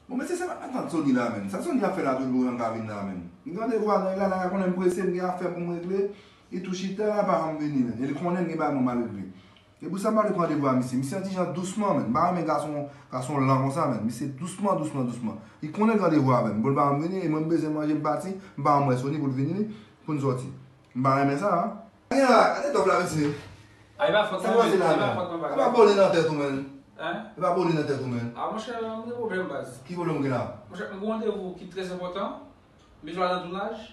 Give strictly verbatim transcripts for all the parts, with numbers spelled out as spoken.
Bon, mesye, sa pa matant Sony la, menm. Sa Sony ap fè la, tout moun ka vin la, menm. M gen randevou a nèg la, nèg la konnen m prese, m gen afè pou m regle. Li tou chita la, pa janm vini, menm. E li konnen m gen bagay mwen m al regle. E pou sa, m ale pran randevou a misye. Misye yon ti jan dousman, menm. M pa renmen gason, gason lan konsa, menm. Misye dousman, dousman, dousman. Li konnen l gen randevou avè m. Bon, l pa janm vini, e mwen m bezwen manje, m pati, m pa janm wè Sony pou l vini, pou n sòti. M pa renmen sa, a. Gade la, gade dòf la, mesye. A, e pa fòt mwen, e pa fòt mwen, bagay. E pa bone nan tèt ou, menm. Hein? E pa bone nan tèt ou, menm. A, monchè, m gen pwoblèm, baz. Ki pwoblèm ou gen la? Monchè, m gen randevou ki trè enpòtan. M bezwen al nan tounaj.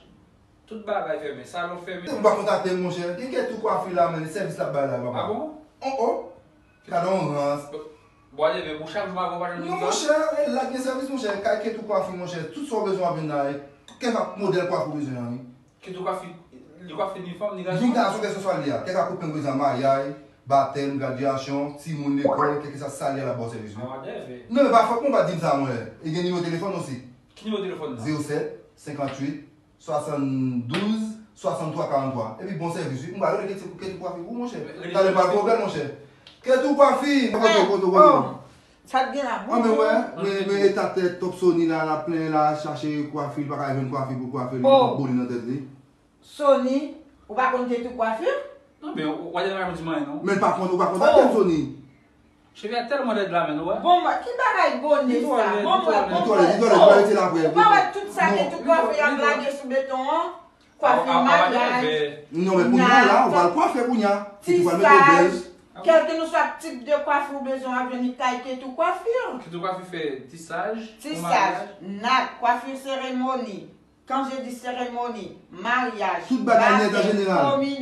Tout bagay fèmen. Salon fèmen. Ou pa kontakte m, monchè. Gen Ketou Kwafi la, menm. Sèvis l ap bay la, papa. A bon? Oh, oh. Gade yon rans. Bon, bon, ale, men, bon, chak jou m ap wè w pa janm vin. Non, monchè, e la gen sèvis, monchè. Kay Ketou Kwafi, monchè. Tout sa w bezwen ap jwenn la, e. Kèlkeswa modèl kwafi w bezwen an, wi. Ketou Kwafi, li kwafi ni fanm, ni gason? Ni gason, kèlkeswa sa l ye a. Kèlkeswa koupe w bezwen, maryaj, batèm, gradyasyon, timoun lekòl, kèlkeswa sa l ye a, l ap ba w sèvis, wi. A, dève. Non, men pa fòt mwen pa di m sa, mwen. E gen nimewo telefòn osi. Ki nimewo telefòn nan? Zewo sèt, senkantuit, swasanndouz, swasanntwa, karanntwa. Epi bon sèvis, wi. M pral rele Ketou, Ketou Kwafi pou ou, monchè. Talè pa pwoblèm, monchè. Ketou Kwafi! Kote, kote, kote? Sa t gen la? Anben wè, men, men eta tèt Top Sony la, l ap plenyen la, chache kwafi, li pa ka jwenn kwafi pou kwafi, li gen boli nan tèt li. Sony, ou pa konn Ketou Kwafi? Non, men ou pa janm di m anyen, non. Men l pa konn, ou pa konn atè Sony. Cheve a tèlman lèd la, men, ou wè. Bon, ki bagay bone sa? Bon, mwen, bon, mwen. Ou pa wè tout sa Ketou Kwafi ap lage sou beton an? Kwafi maryaj. Non, men kounye a la, ou pral kwafe kounye a. Epi ou pral mete w bèl. Tisaj. Kèlkeswa tip de kwafi ou bezwen, w ap jwenn li kay Ketou Kwafi. Ketou Kwafi fè tisaj, tisaj, nat, kwafi seremoni, kan je di seremoni, maryaj, tout bagay nèt an jeneral. Batèm, komini-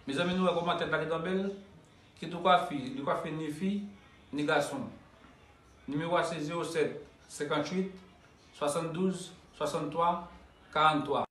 Mezanmi, nou wè kòman tèt la gentan bèl? Ketou Kwafi, li kwafe ni fi, ni gason. Nimewo a se zewo sèt, senkantuit, swasanndouz, swasanntwa, karanntwa.